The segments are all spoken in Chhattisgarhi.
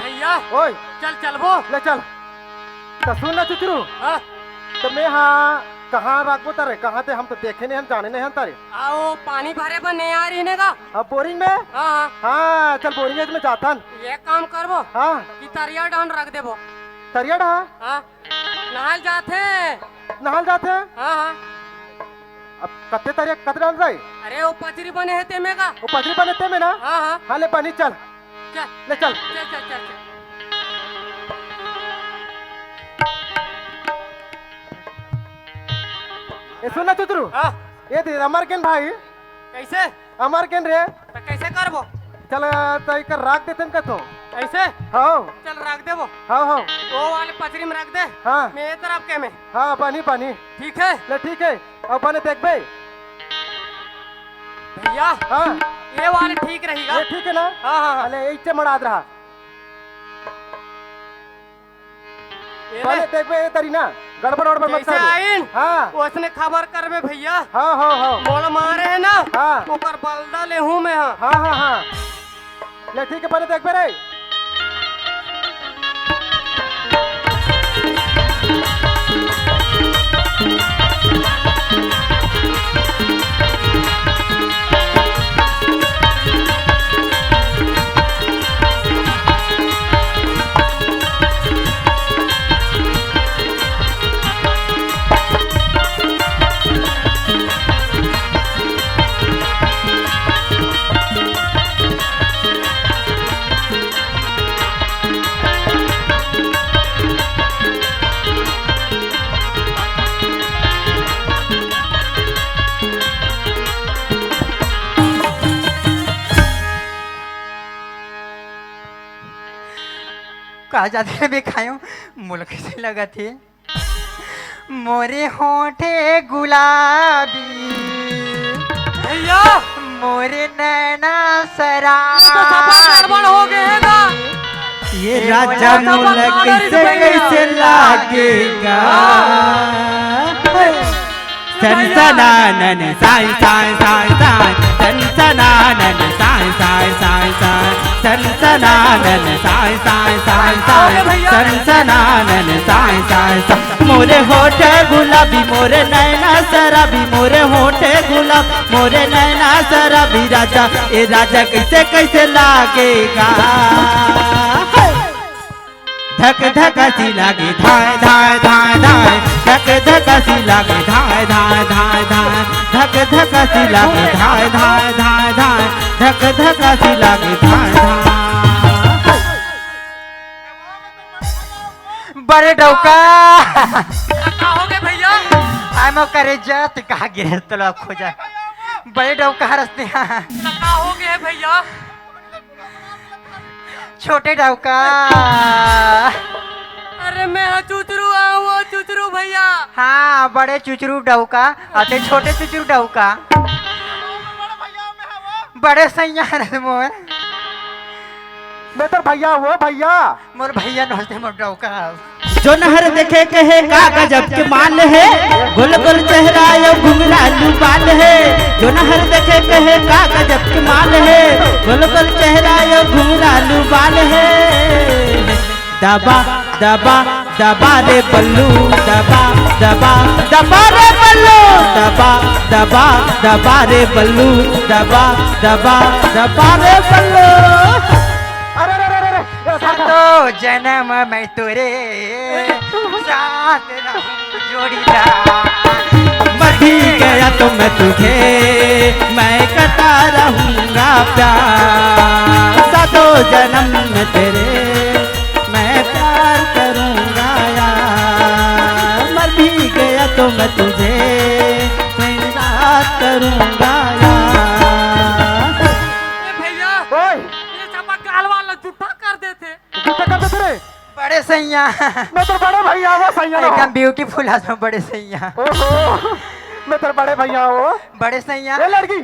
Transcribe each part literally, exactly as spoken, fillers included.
भैया, ओए। चल, चलबो। ले चल। त सुन ना चुचरू। हाँ। त मैं हा कहाँ राखबो तारे? कहाँ ते हम तो देखे नहीं हन, जाने नहीं हन तारे। आओ, पानी भरे बर नहीं आ रही ने का? अब बोरिंग में? हाँ, हाँ। हाँ, चल बोरिंग में जाथन। ये काम करबो। हाँ। कि तरिया डहन रख देबो। तरिया डहा? हाँ। नहाल जाथे। नहाल जाथे? हाँ, हाँ। अब कत्ते तरिया कत डहन रही? अरे, वो पचरी बने हे ते में का? वो पचरी बने ते में ना? हाँ, हाँ। हाँ, ले पानी चल। चल। ले चल। चल, चल, चल, चल। ए, सुन ना चुचरू। हाँ। ये दे, अमर केन भाई। कैसे? अमर केन रे। त कैसे करबो? चल, त इकर राख देते हैं कथो। ऐसे? हाँ। चल, राख देबो। हाँ, हाँ। वो वाले पचरी में राख दे। हाँ। मैं ये तरफ के में। हाँ, पानी, पानी। ठीक है? ले, ठीक है। अब बने देखबे। भैया, हाँ। ये वाले ठीक रहेगा। ये ठीक है ना? हाँ, हाँ, हाँ। अले, इच्छे मड़ात रहा। ये बने ले। देखबे, ये तरी ना, गड़बड़ वड़बड़ मत जैसे कर। आइन, हाँ। उसने खबर करबे भैया। हाँ, हाँ, हाँ। मोला मारे है ना, हाँ। ओकर बलदा लेहूं मैं, हाँ। हाँ, हाँ, हाँ। ले, ठीक है, बने देखबे रे। का जाथे मैं खायो, मोला कैसे लगत हे? मोरे होठे गुलाबी, भैया! मोरे नैना ये तो सफा गड़बड़ हो गए है ना? शराबी। ये ये राजा मोला मोला कैसे, कैसे लागेगा? सनसनानन साय साय साय साय, सनसनानन साय साय साय साय, सनसनानन साय साय साय साय, सनसनानन साय साय साय। मोरे होठे गुलाबी, मोरे नैना शराबी, मोरे होठे गुलाबी, मोरे नैना शराबी राजा, ए राजा कैसे कैसे लागेगा? धक धक सी लागे धाय धाय धाय धाय, धक धक सी लागे धाय धाय धाय धाय, धक धक सी लागे धाय धाय धाय धाय, धक धक सी लागे धाय धाय। बड़े डौका। का हो गए भैया? आय मो करे जा, ते कहाँ गिरे तोला खोजा। बड़े डौका रस्ते हाँ। का हो गए भैया? छोटे डौका। अरे मैं हाँ चुचरू आऊँ, ओ चुचरू भैया। हाँ, बड़े चुचरू डौका, अते छोटे चुचरू डौका। बड़े सैया रे मोर। मैं तोर भैया हूँ भैया। मोर भैया नोचते मोर डौका। जोनहर देखे कहे का गजब के माल हे, गोल गोल चेहरा अउ घुंघरालू बाल हे। जोनहर देखे कहे का गजब के माल हे, गोल गोल चेहरा अउ घुंघरालू बाल हे। दबा दबा दबा रे बल्लू, दबा दबा दबा रे बल्लू, दबा दबा दबा रे बल्लू, दबा दबा दबा रे बल्लू। अरे, अरे, अरे, अरे, अरे, सातो जन्म मैं तोरे साथ रहूं जोड़ीदार। मर भी गया तो मैं तुझे मैं करता रहूंगा प्यार। सातों जन्म में तेरे मैं प्यार करूंगा यार। मर भी गया तो मैं तुझे मैं याद करूंगा यार। ए भैया, ओए। ये चपा गाल वाला जूठा कर देथे। जूठा कर देथे रे। बड़े सैया। मैं तोर बड़े भैया हूँ, सैया ना हो। एकदम beautiful हस बड़े सैया। ओहो, मैं तोर बड़े भैया हूँ। बड़े सैया। ए लड़की,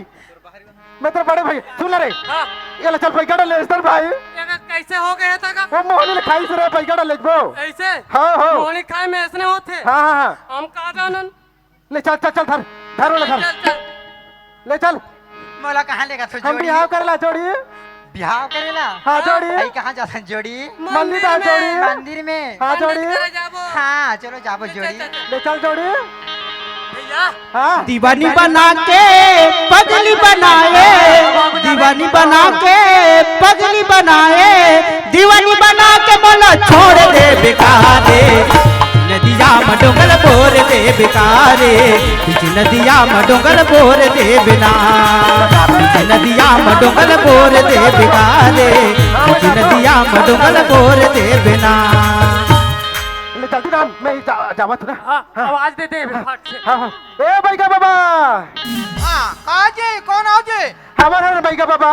मैं तोर बड़े भैया, सुन ना रे। हाँ। ये ले चल भाई, गड़ा ले इधर भाई। ये कइसे हो गए हे तका? वो मोहनी ल खाइस रे, बइगा ल लेगबो। अइसे? हाँ, हाँ। मोहनी खाए में अइसने होथे? हाँ, हाँ, हाँ। हम का जानन? ले चल, चल, चल, धर, धर ओला, धर। चल, चल। ले चल। मोला कहाँ लेगथो हम जोड़ी? बिहाव करेला जोड़ी। बिहाव करेला? हाँ, जोड़ी। भाई, कहाँ जाथन जोड़ी? मंदिर में। जोड़ी। मंदिर में। हाँ, पंडित जोड़ी। करा जाबो। हाँ, चलो जाबो चल, जोड़ी। चल, चल। ले चल जोड़ी। भइया। हाँ। दीवानी बना के पगली बनाए, दीवानी बना के पगली बनाए, दीवानी बना के मोला छोड़ दे बेकारे। नदिया म डोंगल बोर दे बेकारे, बीच नदिया म डोंगल बोर दे बिना, बीच नदिया म डोंगल बोर दे बेकारे, बीच नदिया म डोंगल बोर दे बिना। ले जल्दी राम, मैं जा-, जावत हूँ ना। हाँ, हाँ। आवाज दे दे, फट से। हाँ, हाँ। ए, बइगा बाबा। हाँ, का जी, कोन आव जी? हमर हर बइगा बाबा।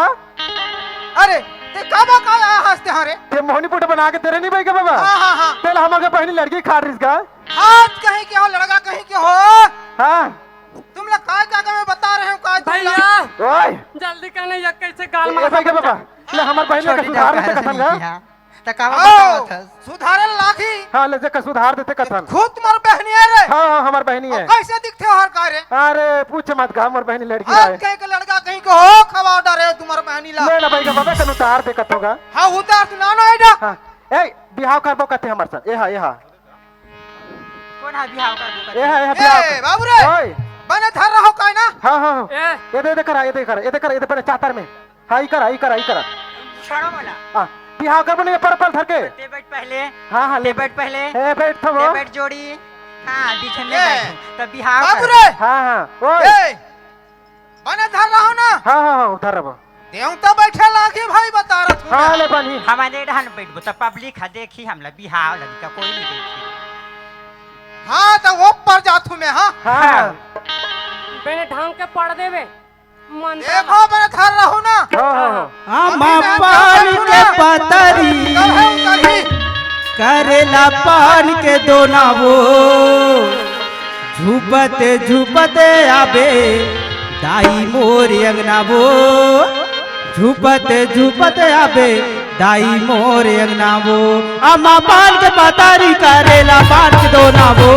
अरे, ते काबर का आया हस ते हरे? ते मोहनी पुट बना के दे रहे नहीं बइगा बाबा। हाँ, हाँ, हाँ। तेला हमर के बहिनी लड़की खाड़ रिस गा। आज कहीं के हो, लड़का कहीं के हो। हाँ। तुम लोग काय, काय, काय मैं बता रहे हो, काय तुम लोग? भइया। ओए। जल्दी कहने, या कइसे गाल ए, मार बइगा बाबा। ले, हमर बहिनी के छोटी सुधार डाल लेते कहे कथन गा। नहीं किया। त काबर बतावत हस? सुधारे लागही। हाँ, ले जेकर सुधार देते कथन। खुद तुम्हर बहिनी हे रे। हाँ, हाँ, हमर बहिनी हे। कइसे दिखथे हर का रे? अरे, पूछ मत गा, हमर बहिनी लड़की आज हे। कहीं के लड़का कहीं के हो, खवा डारे हो तुम्हर बहिनी ला। ले ना बइगा बाबा, तन उतार दे कथों गा। हाँ, उतार तू ना, ना, एडा। हाँ, ए, बिहाव करबो कथे हमर सन। ए हा, ए हा। कोन हा बिहाव करबो कथे? ए हा, ए हा, ए, बिहाव कर। बाबू रे। ओए। बने धर रहो काय ना? हाँ, हाँ, हाँ। ए। ए दे, ए दे करा, ए दे करा, ए दे करा, ए दे पहले चातर में। हाँ, ई करा, ई करा, ई करा। छोड़ो मोला। हाँ, बिहाव करबो नहीं, पर, पर धर के। ते बैठ पहले। हाँ, हाँ, ले। ते बैठ पहले। ए, बैठ थो। ते बैठ जोड़ी। हाँ, बीच में ए, बैठ। त बिहाव बाबू कर। रे। हाँ, हाँ, ओए। ए, बने धर रहो ना। हाँ, हाँ, हाँ, उधर रहो। देवता बैठे लागे भाई, बता रहा तू हाँ, ना। ले बनी। हमने डहन बैठबो त पब्लिक हा देखी हमला बिहाव लड़का कोई नहीं देखी। हाँ, त वो पर जाथू मैं, हाँ। हाँ। हाँ। बेने ढंग के पढ़ देवे। मंत्र देखो, बने धर रहू ना। हाँ, हाँ, हाँ। आमा पान के पतरी, करेला पान के दोना वो, झुपत झुपत आबे दाई मोर अंगना वो, झुपत झुपत आबे दाई मोर अंगना वो, आमा पान के पतरी करेला पान के दोना वो,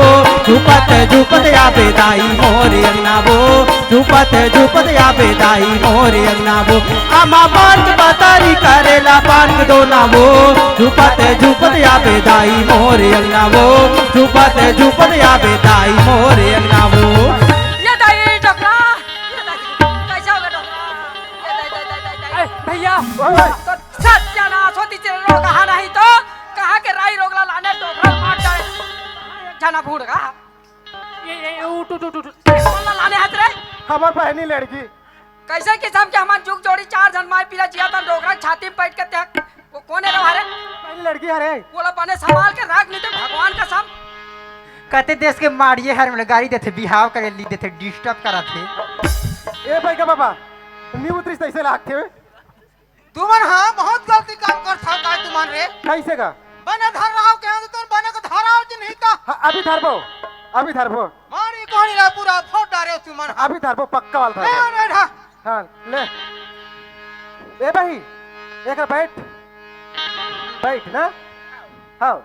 झुपत झुपत आबे दाई मोर अंगना वो, झुपत झुपत आबे दाई मोर अंगना वो, आमा पान के पतरी करेला पान के दोना वो, झुपत झुपत आबे दाई मोर अंगना वो, झुपत झुपत आबे दाई मोर अंगना वो। ये दाई डोकरा, ये दाई, कैसे हो गया डोकरा? ये दाई, दाई, दाई, दाई, दाई। ए, भइया, ओए। तो सत्यानाश होती तेरे रोग हा नहीं तो कहाँ के राई रोगला लाने डोकरा मार जाए। जाना भूड़ का। ये, ये, ये, उठ, उठ, उठ, उठ। कौन ला लाने हाथ रे? हमर बहिनी लड़की। कैसे किसम के हमन जुग जोड़ी चार झन माई पीला जिया तन डोकरा छाती में बैठ के ते को-, कोने रहा रे? बहिनी लड़की हरे। बोला बने संभाल के रख, नहीं तो भगवान कसम। कते देश के माड़िए हर में गारी देथे, बिहाव करे ली देथे, डिस्टर्ब कराथे। ए बइगा बाबा, नी उतरिस तइसे लागथे। तुमन हा बहुत गलती काम करथव का तुमन रे? कइसे का? बने धर रहा हो, कहे तो तुम बने को धराव जी नहीं तो। हाँ, अभी धरबो, अभी धरबो। मारी कोहनी ला पूरा फोड़ डारे हो तुमन हा। अभी धरबो, पक्का वाला ए, धरबो। अरे ढा। हाँ, ले। ए भाई, एक बैठ। बैठ ना। हाँ।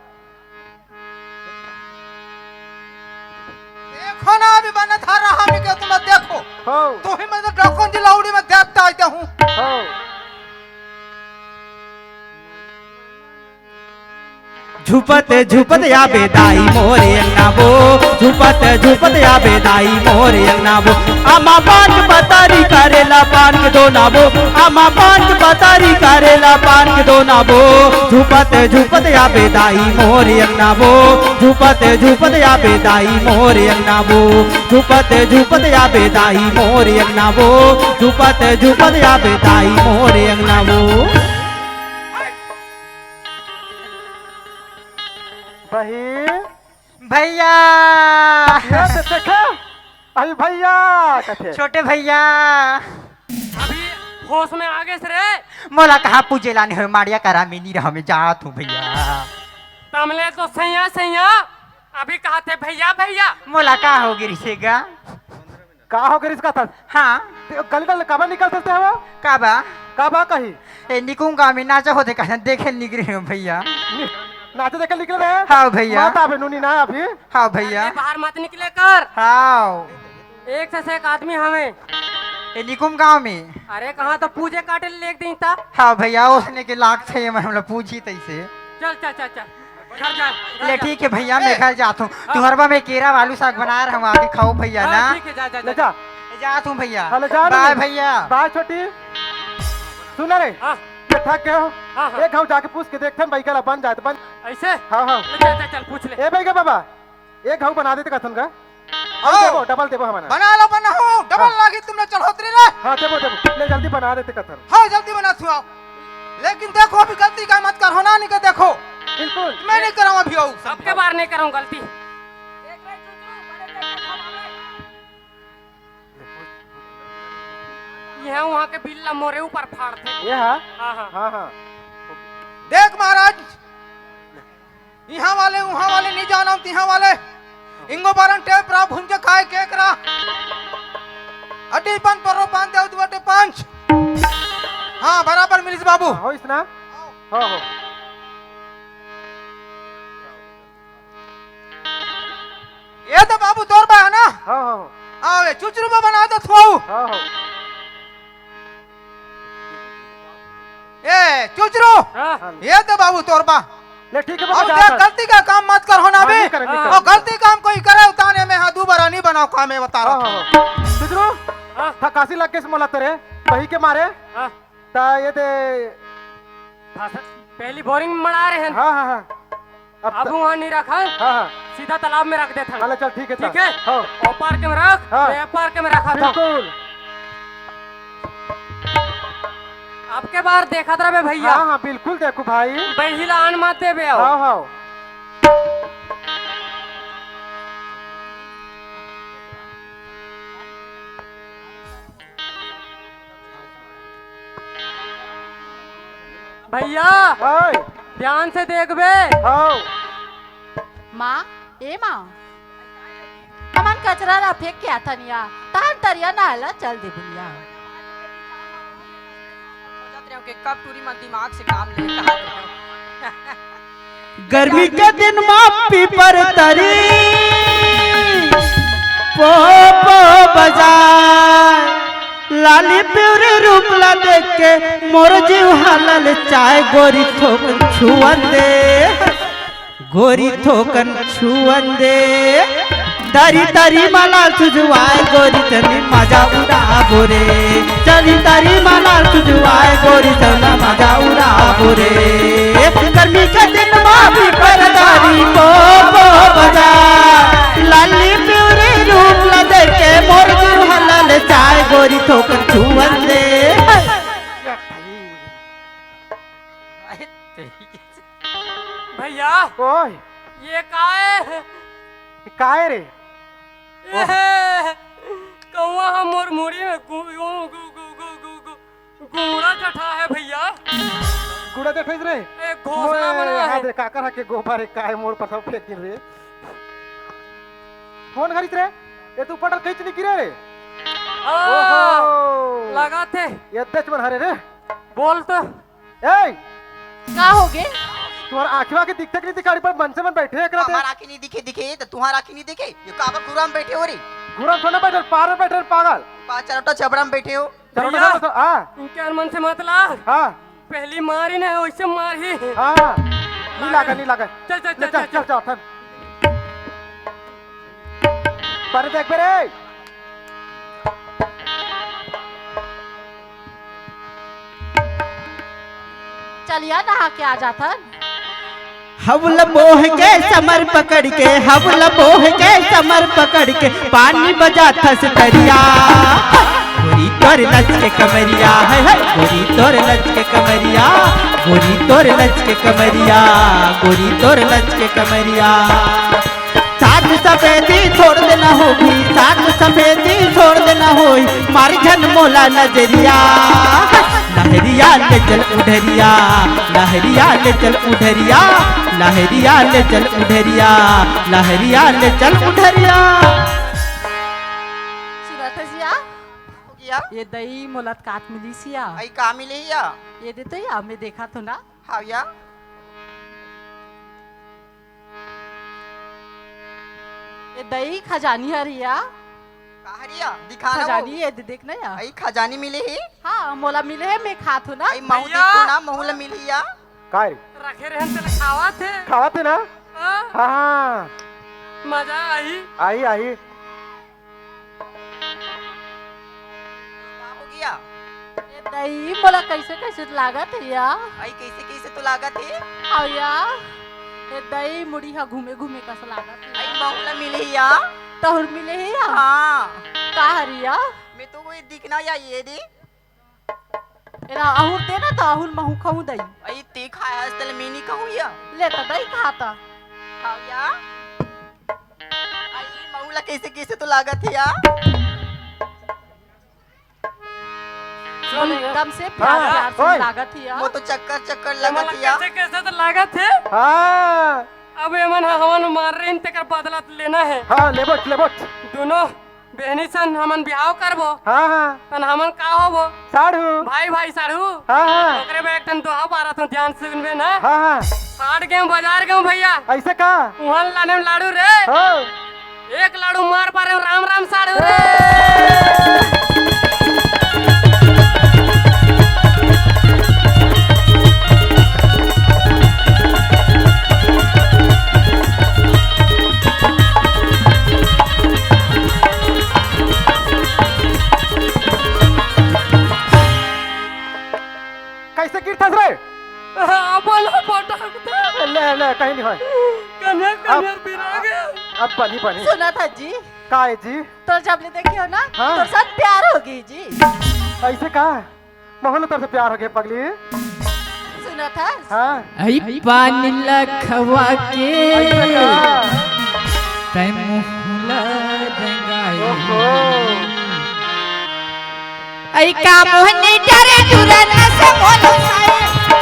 देखो ना, अभी बने धर रहा हूँ, क्या तुम देखो। हो। तू ही मैं तो डॉक्टर जी लाउड़ी में देखता आते हूँ। हो। झुपत झुपत आबे दाई मोरे अंगना वो, झुपत झुपत आबे दाई मोरे अंगना वो। आमा पान के पतारी करेला पान के दोना वो, आमा पान के पतारी करेला पान के दोना वो। झुपत झुपत आबे दाई मोरे अंगना वो, झुपत झुपत आबे दाई मोरे अंगना वो, झुपत झुपत आबे दाई मोरे अंगना वो, झुपत झुपत आबे दाई मोरे अंगना वो। बहिन। भैया। ये तो देखो, अभी भैया कथे। छोटे भैया। अभी होश में आ गए रे। मोला कहाँ पूजे लाने हो, माड़िया करा में नहीं रहा, मैं जात हूँ भैया। तमले तो सैया, सैया, अभी कहा थे भैया, भैया। मोला का हो गिरी से गा? का हो गिरी से का था? हाँ। ते गली गली काबर निकलथे हवा? का बा? का बा कही? ए, निकुम गाँव में नाचा होथे, कहा देखे निकले हो भैया। नि-, नाचे देखे निकले रहे? हाँ भैया। मत आबे नूनी ना अभी। हाँ भैया। अरे, बाहर मत निकले कर। हाँ। एक से एक आदमी हवे। ए, निकुम गाँव में। अरे, कहाँ तो पूजे काटे ले लेके दीता। हाँ भैया, उसने के लाग थे, मैं हमला पूछी तैसे। चल, चल, चल, चल। घर जा, घर ले जा। ठीक है भैया, मैं ए, घर जात हूँ। हाँ। तुहरबा में केरा आलू साग बना रहा हूँ, आके खाओ भैया हाँ, ना। ठीक है, जा, जा, ले जा। जा। जात हूँ भैया। हाँ, ले जा ना। बाय भैया। बाय छोटी। सुन रे, हाँ। ये थक गए हो? हाँ, हाँ। एक घाव जाके पूछ के देखते हैं, भाई का बन जाए तो बन। ऐसे? हाँ, हाँ। ले, चल, चल, चल, पूछ ले। ए भाई का बाबा, एक घाव बना देते कथन का। आओ। देबो, डबल देबो हमारा। बना लो, बना हो, डबल हाँ। लागी तुमने चढ़ोतरी रे। हाँ, देबो, देबो। ले जल्दी बना देते कथन। हाँ, जल्दी बना सुनाओ। लेकिन देखो, अभी गलती का मत कर, होना नहीं के देखो। बिल्कुल। मैं नहीं कराऊँ अभी, आओ। सबके बार नहीं कराऊँ गलती। ये वहाँ के बिल्ला मोरे ऊपर फाड़ थे। ये हाँ? हाँ, हाँ। हाँ, हाँ। देख महाराज, इहाँ वाले, उहाँ वाले नहीं जानव, तिहाँ वाले। इंगो बारन टेप रहा, भुंजे खाए केक रहा। अड्डी पान परो पान देव दुआटे पाँच। हाँ, बराबर मिलिस बाबू। हाँ, होइस ना? हाँ, हो। ये तो बाबू तोर बा है ना? हाँ, हाँ, हाँ। आवे, चुचरू बा बना दे थुआऊ। हाँ, हाँ। ए, चुचरू। हाँ। ये तो बाबू तोर बा। ले, ठीक है, और बाबा, देख, जा। गलती का काम मत कर, हो ना हाँ, बे? नहीं करे, नहीं हाँ। करे। और गलती काम कोई करे, उताने में हाँ, दोबारा नहीं बनाओ काम, मैं बता रहा हाँ, हूँ। हाँ, हाँ। चुचरू, हाँ। थकासी लग गई से मोला तेरे, वही के मारे। हाँ। ता ये दे। हाँ, सर, पहली बोरिंग में मड़ा रहे हैं। हाँ, हाँ, हाँ। अब अब त-, वहाँ नहीं रखा, हाँ, हाँ। सीधा तालाब में रख देता। हाँ, ले चल, ठीक है, ठीक चल। है? हाँ। ओ पार के में रख, हाँ। मैं पार के में रखा था। बिल्कुल। आपके बार देखत रहे भैया। हाँ, हाँ, बिल्कुल देखो भाई। बहिला आन मत देबे आओ। हाँ, हाँ। भैया, ओए। ध्यान से देखबे। हाँ। माँ, ए माँ, हमन कचरा ला फेंक के आथन या, तहन तरिया नहला चल दे बुनिया। सोचत रहे हो कि कब टूरी मन दिमाग से काम ले, कहा गर्मी के दिन मा पीपर तरी पो पो बजाए, लाली पिवरी रूप ला देख के मोर जीव हालल चाय, गोरी थोकन छुअन दे, गोरी थोकन छुअन दे। तरी तरी मला सुजवाए गोरी चली मजा उड़ाबो रे। चली तरी मला सुजवाए गोरी चली मजा उड़ाबो रे। गर्मी के दिन मा पीपर तरी पो पो बजा। लाली पिवरी रूप ला देख के मोर जीव हलल चाय गोरी थोकन छुअन दे। भैया, ओए। ये का है? काय रे? ये कौवा ह मोर मुड़ी में गु-, गु-, गु-, गुड़ा जठा है भैया। गुड़ा जठा रे? एक घोंसला ओए, बना है। दे, काकर हा के गोबर है, काय मोर पर सब फेंक दिन रे। फोन करिस रे? ये तू पटल खींच नहीं गिरे रे? हाँ, ओहो। लगा थे। ये तेज मन हरे रे। बोल तो। ए! का हो गे? तुम्हारा आँखी वाँखी दिखते कि नहीं दिखाई पर मन से मन बैठे एक रात हमार आँखी नहीं दिखे, दिखे तो तुम्हार आँखी नहीं दिखे। ये काबर घुरा में बैठे हो रे? घुरा में थोड़ा बैठे, पार में बैठे, पागल। पाँच चरोटा छबड़ा में बैठे हो। चरोटा भैया, छबड़ा तो, हाँ। इनके मन से मत ला। हाँ। पहली मारी ना, वैसे मार ही। हाँ। नहीं लागा, नहीं लागा। चल, चल, ले, चल, चल, चल, चल, चल। चल, चल। पर देख बे रे। चलिया नहा के आ जाथन। हवल मोह के समर पकड़ के, हवल मोह के समर पकड़ के, पानी बजाथस तरिया। गोरी तोर लच के कमरिया, है, है, गोरी तोर लच के कमरिया, गोरी तोर लच के कमरिया, गोरी तोर लच के कमरिया। साग सफेदी छोड़ देना होगी, साग सफेदी छोड़ देना होई, मार झन मोला नजरिया। लहरिया ले चल उढ़रिया, लहरिया ले चल उढ़रिया, लहरिया ले चल उढ़रिया, लहरिया ले चल उढ़रिया। सुनत हस या? या? ये दई मोला काट मिलिस या। अई का मिले या? ये दे तो या, मैं देखा तो ना। हाँ या। ये दई खजानी हर या। का हर या? दिखा ना खजानी वो। ये दे देख ना या। अई खजानी मिले ही? हाँ, मोला मिले है, मैं खात हूँ ना। अई महू भैया। देखो ना, महू ला मिले या। काय? रखे रहन तेला खावत हे। खावत हे ना? हाँ। हाँ, हाँ। मजा आही। आही, आही। का हो गया? ए दई, मोला कैसे कैसे लागत हे या? आई कैसे कैसे तो लागत हे? हाँ या। ए दई, मुड़ी हा घूमे घूमे कस लागत हे। आई महू ला मिले या? तहुर मिले हे या? हाँ। का हर या? मैं तो कोई दिखना या ये दे। एला अहुर दे ना, तो अहुर महू खाऊं दई। अई ते खाया हस, तले मैं नहीं खाऊं या। ले तो दई खाता। खाओ या। अई महू ला कैसे कैसे तो लागत हे या। सुन, एकदम से प्यार हाँ, प्यार से ओए। लागत हे या। वो तो चक्कर चक्कर एमन लागत ला हे या। कैसे कैसे तो लागत हे। हाँ। अब एमन ह-, हमन मार रहे हैं, तेकर बदला तो लेना हे। हाँ, लेबट, लेबट। दोनों बहनी सन हमन बिहाव करबो। हाँ, हाँ। तन हमन का होबो? साढ़ू। भाई, भाई, साढ़ू। हाँ, हाँ। ओकरे में एक ठन दोहा बारत हूँ, ध्यान से सुनबे ना। हाँ, हाँ। हाट गेहूँ, बाजार गेहूँ भैया। ऐसे का? उहाँ लाने में लाड़ू रे। हो। एक लाड़ू मार पारे, राम राम साढ़ू रे। कैसे गिरथस रे? अपन पटक दे। ले, ले, कहीं नहीं होय। कन्हैया, अब, कन्हैया पिरा गया। अब बनी, बनी। सुनत हस जी। का हे जी? तोर जब ले देखे हो ना, हाँ। तोर साथ प्यार हो गई जी। ऐसे का? महू ला तोर से प्यार हो गया पगली। सुनत हस? हाँ। अई पानी ला खवा के ऐसे का? तै मुँह ला रंगाए। ओहो। अई का मोहनी डरे डुरन से मोलो साए,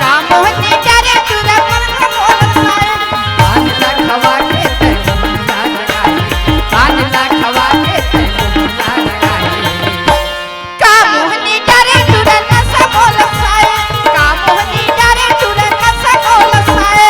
का मोहनी डरे डुरन से मोलो साए। पान ला खवा के तै मुंह ला लगाए, पान ला खवा के तै मुंह ला लगाए। का मोहनी डरे डुरन से मोलो साए, का मोहनी डरे डुरन से मोलो साए।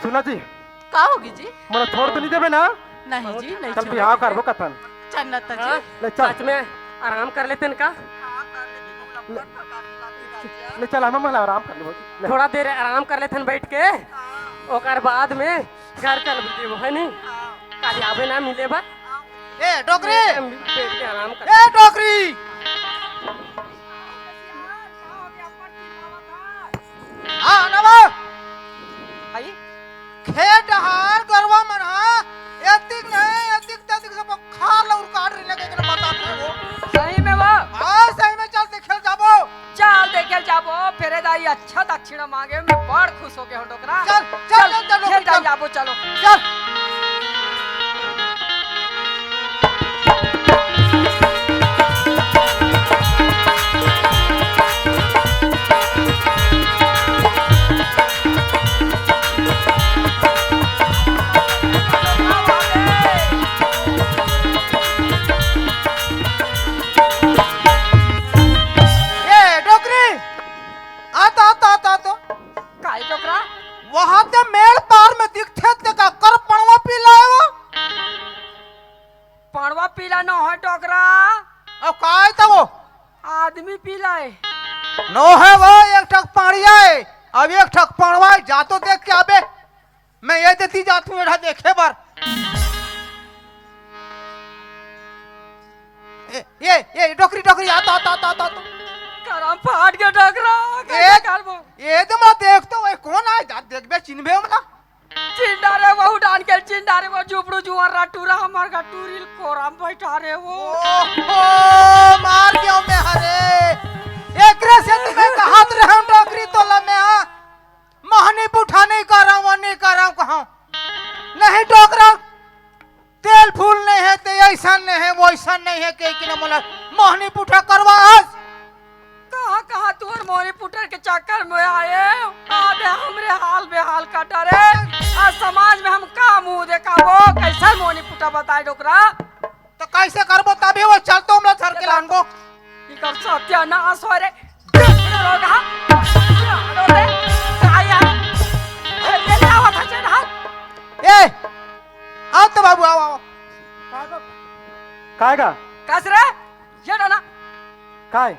सुना जी। का होगे जी? मोला छोड़ तो नहीं देबे ना? नहीं जी, नहीं चल छोड़। बिहाव करबो कथन। चल ना त जी। हाँ? ले चल। सच में आराम कर लेतेन का? ले चल, हम मोला आराम कर लेबो। ले। थोड़ा देर आराम कर लेतेन बैठ के। ओकर बाद में घर चल देबो, है नी? काली आबे ना मिले बर। ए, डोकरी! बैठ के आराम कर। ए, डोकरी! हाँ, ना बा। आई? खेत डहार गरवा मन हा, एतिक नहीं, एतिक तेतिक सब खार ला उरकाट रही लगे, इतना बताते हो। सही में बा? हाँ, सही में चल देखे ल जाबो। चल देखे ल जाबो, फेरे दाई अच्छा दक्षिणा मांगे, मैं बड़ खुश हो गया हूँ डोकरा। चल, चल, चल, चल, चल, खेत चल। जाबो, चलो। चल। ए, डोकरी! आ तो, आ तो, आ तो, आ तो। काई डोकरा? वहां ते मेड़ पार में दिखथे ते का कर पड़वा पी लाए वो? पड़वा पीला नो है डोकरा। अब काय त वो? आदमी पीला है। नो है वो, एक ठक पाड़िया है, अब एक ठक पड़वा है, जा तो देख के आबे। मैं ये देती जात हूँ एढ़ा देखे बर। ए, ए, ए, डोकरी, डोकरी, आ तो, आ तो, आ तो, आ तो, आ तो। करम फाट गया डोकरा, ए, कैसे करबो? ए तो मैं देख तो, ए, कौन आए? जा, देखबे, चिन्हबे हमरा। चिंडा रे, वहू डान के चिंडा रे, वो जुबड़ू जुआर रा टूरा, हमार का टूरिल कोरम बैठा रे वो। ओहो, मार गयो मैं हरे। एकरे से तुम्हें कहात रहम डोकरी तोला मैं, हाँ। महनी पुठा नहीं कर रहा हूँ, वो नहीं कर रहा हूँ, कहा। नहीं डोकरा, तेल फूल नहीं है, ते ऐसा नहीं है, वो ऐसा नहीं है, के कि ना मोला महनी पुठा करवा आज। में आए, आबे हमरे हाल बेहाल कर डरे। आज समाज में हम का मुंह देखाबो, कैसे मोहनी पुट्ठा बताए डोकरा? तो कैसे करबो तभी वो चलतो हम लोग धर के लानबो। इकर सत्यानाश हो रे। डोकरा, डोकरा, काय यार? ये ले आवा था चढ़ा। ए, आओ तो बाबू, आओ, आओ। काय का? कस रे? ये डाला। काय?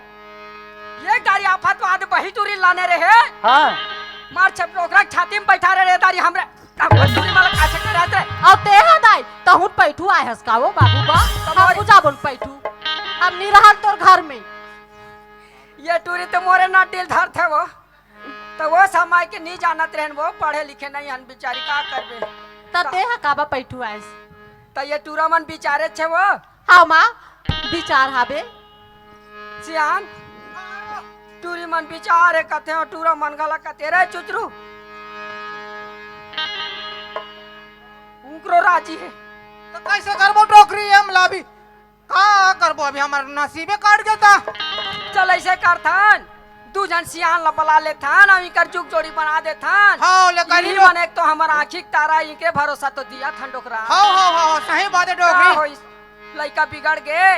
ये गाड़ी आफत वाद बही टूरी लाने रहे। हाँ। मार छप डोकरा छाती में बैठा रहे दारी हमरे। हमरे टूरी माला काछे के रहते। अउ ते हा दाई, तहुन पैठू आए हस का वो बाबू बा? हम बुझा बोन पैठू। हम नी रहन तोर घर में। ये टूरी तो मोरे ना दिल धरथे वो। तो वो समय के नी जानत रहन, वो पढ़े लिखे नहीं हन बिचारी, का करबे? त ते हा काबा पैठू आइस? त ये टूरा मन बिचारे छे वो। हाँ माँ, बिचार हाबे। सियान, टूरी मन बिचारे कथे, अउ टूरा मन घला कथे, रे चुचरू। उकरो राजी हे। त कैसे करबो डोकरी, हम लाभी। का करबो, अभी हमर नसीबे काट गे ता। चल, ऐसे करथन, दू झन सियान ला बला लेथन, अउ इकर जुग जोड़ी बना देथन। हाँ, ले करी इही लो। मन एक तो हमर आँखी के तारा, इनके भरोसा तो दिया थन डोकरा। हाँ, हाँ, हाँ, हाँ, सही बात है का डोकरी। होइस? लइका बिगड़ गे,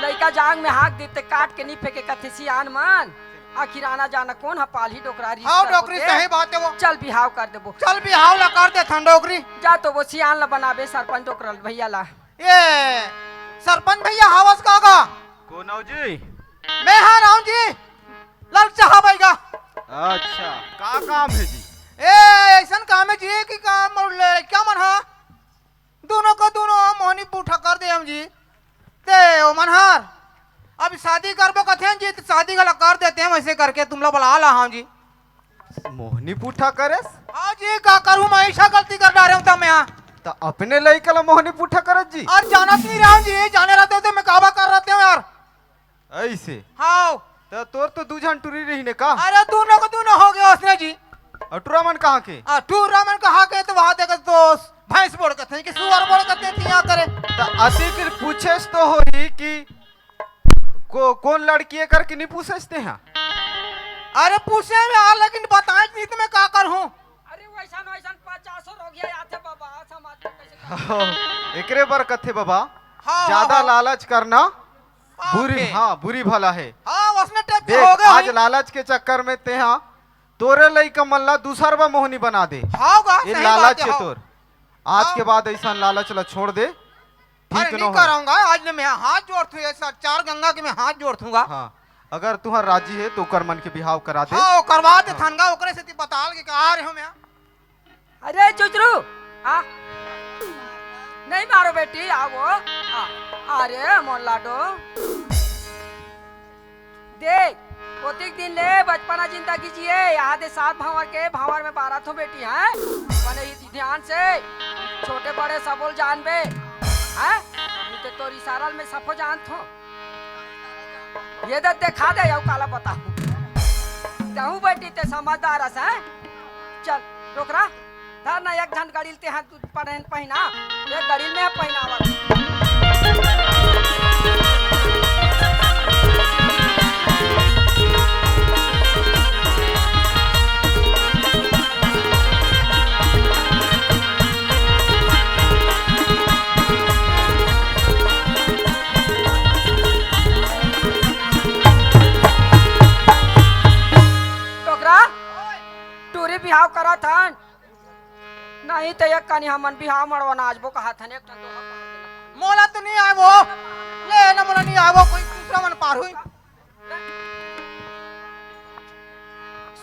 लइका जांग में हाथ देते काट के नी फेंके कथे सियान मन। आखिर आना जाना कोन ह पालही डोकरा, हाँ, रिश्ता डोकरी होते। सही बात है वो। चल बिहाव कर देबो। चल बिहाव ला कर देथन डोकरी। जा तो वो सियान ला बनाबे सरपंच डोकरा भैया ला। ये सरपंच भैया हवस का गा? कोन हो जी? मैं हा राम जी, ललचा हा बैगा। अच्छा, का काम है जी? ए, ऐसन काम है जी कि काम और लड़कियां मन हा, दोनों को दोनों मोहनी पुट्ठा कर दे हम जी। ते ओ मनहार, अब शादी करबो कथे जी, तो शादी गला कर देते हैं, वैसे करके तुम लोग बुला ला हाँ जी। मोहनी पुट्ठा करेस? हाँ जी, का करूँ, मैं ऐसा गलती कर डारे हूँ तब मैं हाँ। त अपने लइका ला मोहनी पुट्ठा करत जी? अरे जानत नहीं रहा हूँ जी, जाने रहते तो मैं काबा कर रहते हूँ यार। ऐसे? हाँ। त तोर तो दू झन टुरी रही ने का? अरे दोनों को दोनों हो गया उसने जी। अउ टुरा मन कहाँ के? आ, टुरा मन कहाँ के तो वहाँ देखे तो भैंस बोल के थे कि सुअर बोल के थे यहाँ करे। त अति के पूछेस तो होही कि को, कोन लड़की है करके नहीं पूछेस ते हाँ? अरे पूछे में आ, लेकिन बताए नहीं तो मैं का करूँ? अरे वैसन, वैसन पचासो रोगिया आथे बाबा, समाज में कैसे? एकरे बर कथे बाबा, हाँ, ज्यादा हाँ, हाँ। लालच करना पाप बुरी, है। हाँ, बुरी भला है। हाँ, उसने टाइप के देख, हो गए आज होई। लालच के चक्कर में ते हाँ, तोरे लइका मन ला दूसर बा मोहनी बना दे। हाँ, गा, ये सही लालच बात है, है हाँ। तोर। आज हाँ। के बाद ऐसा लालच ला छोड़ दे। ठीक अरे, न नहीं हो। कराऊंगा, आज ने मैं हाथ जोड़ थू, ऐसा चार गंगा के मैं हाथ जोड़ थूंगा। हाँ, अगर तुहर राजी है तो ओकर मन के बिहाव करा दे। हाँ, वो करवा दे हाँ। थानगा, ओकरे से ती बताल के कहा रहे हो मैं। अरे चुचरू, हाँ? नहीं मारो बेटी, आओ। आ, अरे मोन लाडो। देख, ओतिक दिन ले बचपना जिंदगी जिए, यहाँ दे सात भांवर के भांवर में बारह थो बेटी हैं। मने ही ध्यान से, छोटे बड़े सबोल जानबे, हैं? नहीं तो तोर इशारा में सफो जान थो। ये दे देखा दे, यू काला बताऊं। तहूं बेटी ते समझदार हस, हैं? चल, डोकरा, धर ना एक झन गड़िल ते हाथ पढ़ेन पहिना, एक गड़िल में पहिनावत। डोकरा, टूरी बिहाव करत हन, नहीं तो एक कनी हमन बिहाव मड़वा नाचबो कहत हन, एक ठन दोहा पढ़ देना। मोला तो नहीं आए वो, ले ना, मोला नहीं आए वो, कोई दूसरा मन पार हुई।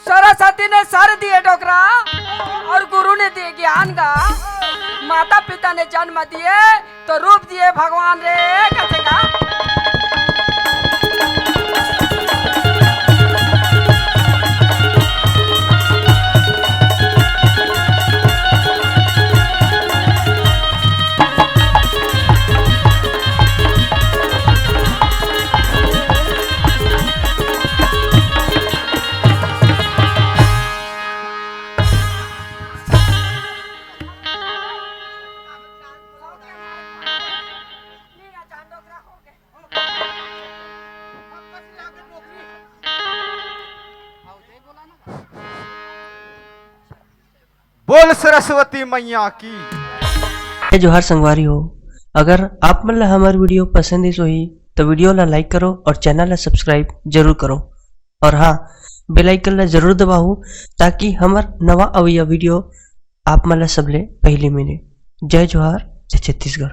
सरस्वती ने सर दिए डोकरा और गुरु ने दिए ज्ञान गा। माता पिता ने जन्म दिए तो रूप दिए भगवान रे, कथे गा। बोल सरस्वती मैया की। जय जोहार संगवारी हो। अगर आप मन ला हमर वीडियो पसंद आइस होही तो वीडियो ला लाइक करो और चैनल ला सब्सक्राइब जरूर करो। और हाँ, बेल आइकन ला जरूर दबाहू, ताकि हमर नवा अवैया वीडियो आप मन ला सबले पहले मिले। जय जोहार, जय छत्तीसगढ़।